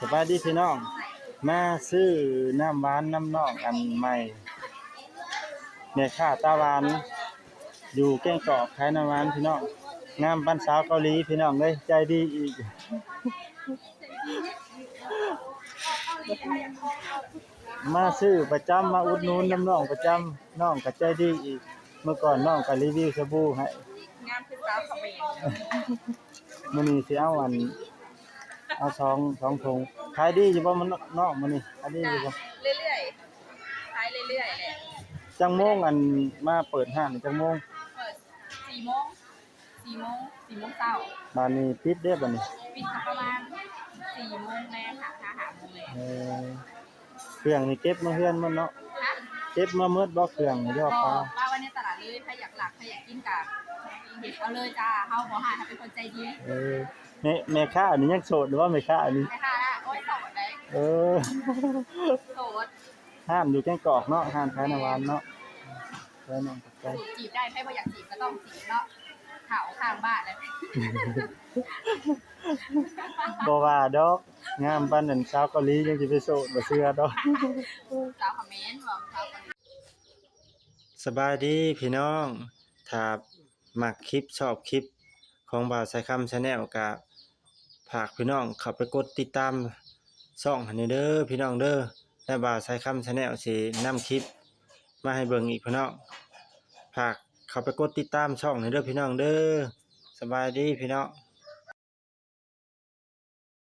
ສະບາຍດີພີ່ນ້ອງ ມາຊື້ນ້ຳຫວານນຳນ້ອງອັນໃໝ່ ແມ່ຄ້າຕາຫວານ ຢູ່ແກ້ງກອກ ຂາຍນ້ຳຫວານພີ່ນ້ອງ ງາມປານສາວເກົາຫຼີພີ່ນ້ອງເອີຍ ໃຈດີອີກ ມາຊື້ປະຈຳ ມາອຸດໜູນນຳນ້ອງປະຈຳ ນ້ອງກໍໃຈດີອີກ ເມື່ອກ່ອນນ້ອງກໍຣີວິວສະບູໃຫ້ ງາມຄືສາວຂະເໝນ ມື້ນີ້ຊິເອົາອັນ ເອົາສອງ ສອງຖົງ ຂາຍດີຢູ່ບໍ່ນ້ອງມື້ນີ້ ຂາຍດີຢູ່ບໍ່? ເລື້ອຍໆ ຂາຍເລື້ອຍໆແຫຼະ ຈັກໂມງອັນມາເປີດຮ້ານ ຈັກໂມງ? ເປີດສີ່ໂມງ ສີ່ໂມງ ສີ່ໂມງເຊົ້າ ບາດນີ້ປິດເດ້ ບາດນີ້ ປິດກໍປະມານສີ່ໂມງແລງ ຫາ ຫາຫ້າໂມງແລງ ເອີ ເຄື່ອງນີ້ເກັບມາເຮືອນໝົດເນາະ? ຮະ? ເກັບມາໝົດບໍ່ເຄື່ອງນີ້ ຫຼືວ່າ ບໍ່ ປາ ປາໄວ້ໃນຕະຫຼາດເລີຍ ໃຜຢາກລັກ ໃຜຢາກກິນກໍເຮັດເອົາເລີຍຈ້າ ເຮົາບໍ່ຮ້າຍ ເຮົາເປັນຄົນໃຈດີ ເອີ ແມ່ ແມ່ຄ້ານີ້ຍັງໂສດຢູ່ບໍ່ ແມ່ຄ້ານີ້? ແມ່ຄ້າ ໂອ້ຍ ໂສດເດ້ ເອີ ໂສດ ຮ້ານຢູ່ແກ້ງກອກເນາະ ຮ້ານຂາຍນ້ຳຫວານເນາະ ແມ່ນ ໄປນ້ອງ ໄປ ຈີບໄດ້ ໃຜບໍ່ຢາກຈີບກໍຕ້ອງຈີບເນາະ ເຖົ້າຂ້າງບ້ານແຫຼະ ບໍ່ວ່າດອກ ງາມປານນັ້ນ ສາວເກົາຫຼີຍັງຊິໄປໂສດ ບໍ່ເຊື່ອດອກ ສາວຂະເໝນ ເວົ້າສາວຂະເໝນ ສະບາຍດີພີ່ນ້ອງ ຖ້າມັກຄລິບ ຊອບຄລິບຂອງບ່າວສາຍຄຳ Channel ກະຝາກພີ່ນ້ອງເຂົ້າໄປກົດຕິດຕາມຊ່ອງໃຫ້ແດ່ເດີພີ່ນ້ອງເດີ ແລະ ບ່າວສາຍຄຳ Channel ຊິນຳຄລິບມາໃຫ້ເບິ່ງອີກພີ່ນ້ອງ ຝາກເຂົ້າໄປກົດຕິດຕາມຊ່ອງໃຫ້ເດີພີ່ນ້ອງເດີ ສະບາຍດີພີ່ນ້ອງ.